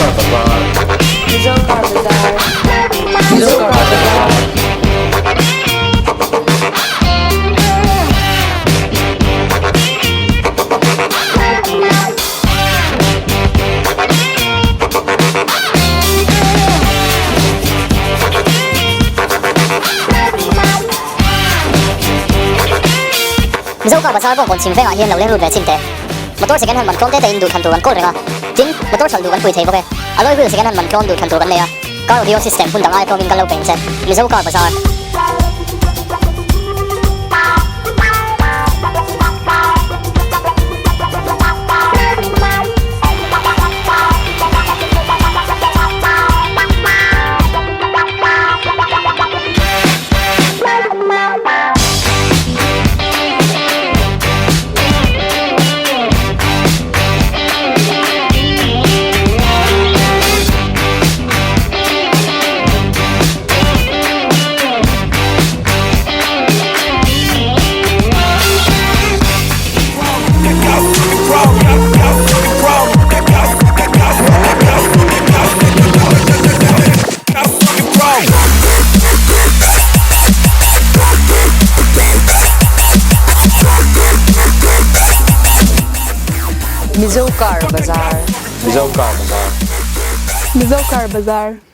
Car Bazar. Mizo Car Bazar. Mizo Car Bazar. Mizo Car Bazar bawngkawn chhim vengah hian lo leng lut ve chin teh. Motor second hand man tlawm te te in duh thlan tur kan kawl reng a, tin, motor hralh duh kan pui thei bawk e. Alloy wheel second hand man tlawm duh thlan tur kan nei a, car audio system hmun dang aia tlawmin kan lo peng che. Mizo Car Bazar. Mizo Car Bazar. Mizo Car Bazar. Mizo Car Bazar.